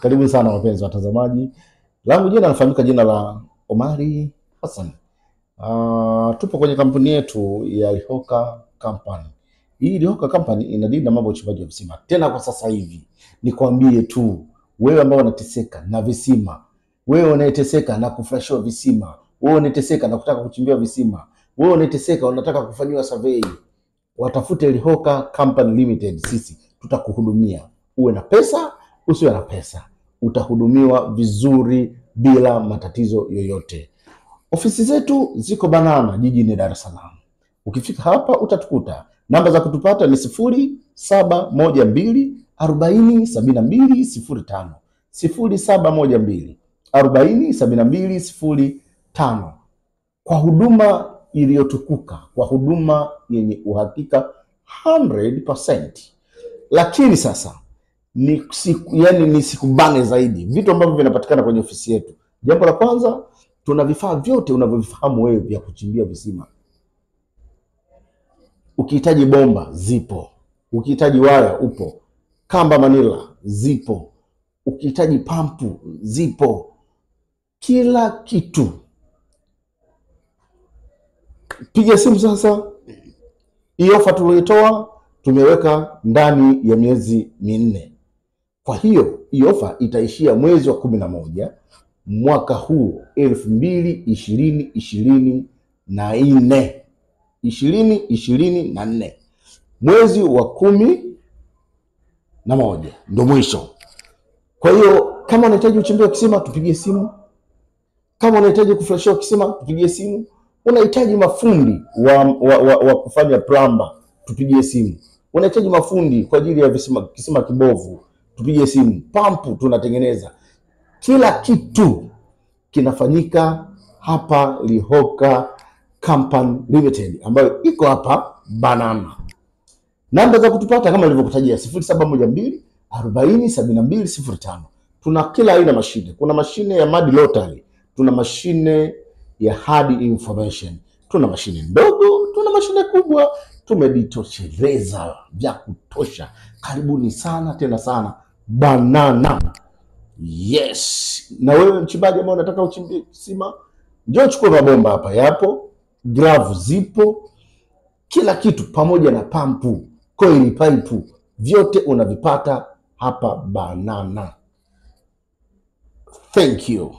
Karibu sana wapenzi watazamaji. Langu jina nafahamika jina la Omari Hassan. Tupo kwenye kampuni yetu ya Lihoka Company. Hii Lihoka Company inadili na mambo ya uchimbaji wa visima. Tena kwa sasa hivi nikwambie tu, wewe ambao unateseka na visima, wewe unayeteseka na kuflashiwa visima, wewe unayeteseka na kutaka kuchimbiwa visima, wewe unayeteseka unataka kufanyiwa survey, watafute Lihoka Company Limited. Sisi tutakuhudumia. Uwe na pesa, usiwe na pesa, utahudumiwa vizuri bila matatizo yoyote. Ofisi zetu ziko Banana jijini Dar es Salaam. Ukifika hapa utatukuta. Namba za kutupata ni 0712 40 72 05. 0712 40 72 05. Kwa huduma iliyotukuka, kwa huduma yenye uhakika 100%. Lakini sasa ni sikubane zaidi vitu ambavyo vinapatikana kwenye ofisi yetu. Jambo la kwanza, tuna vifaa vyote unavyovifahamu wewe vya kuchimbia visima. Ukihitaji bomba zipo, ukihitaji waya upo, kamba Manila zipo, ukihitaji pampu zipo, kila kitu. Piga simu sasa. Hii ofa tulioitoa tumeweka ndani ya miezi 4. Kwa hiyo hii ofa itaishia mwezi wa 11 mwaka huu 2024. 2024 mwezi wa 11 ndo mwisho. Kwa hiyo kama unahitaji uchimbie kisima tupigie simu, kama unahitaji kuflashiwa kisima tupigie simu, unahitaji mafundi wa kufanya plumber tupigie simu, unahitaji mafundi kwa ajili ya kisima kibovu tupigie simu, pampu tunatengeneza. Kila kitu kinafanyika hapa Lihoka Company Limited ambayo iko hapa Banana. Namba za kutupata kama nilivyokutajia 0712 40 72 05. Tuna kila aina mashine. Kuna mashine ya mad lottery, tuna mashine ya hard information, tuna mashine ndogo, tuna mashine kubwa. Tumejitosheleza vya kutosha. Karibuni sana tena sana Banana. Yes. Na wewe mchimbaji ambao unataka uchimbie kisima, njoo chukua mabomba hapa, yapo, glavu zipo, kila kitu pamoja na pampu, coil pipe, vyote unavipata hapa Banana. Thank you.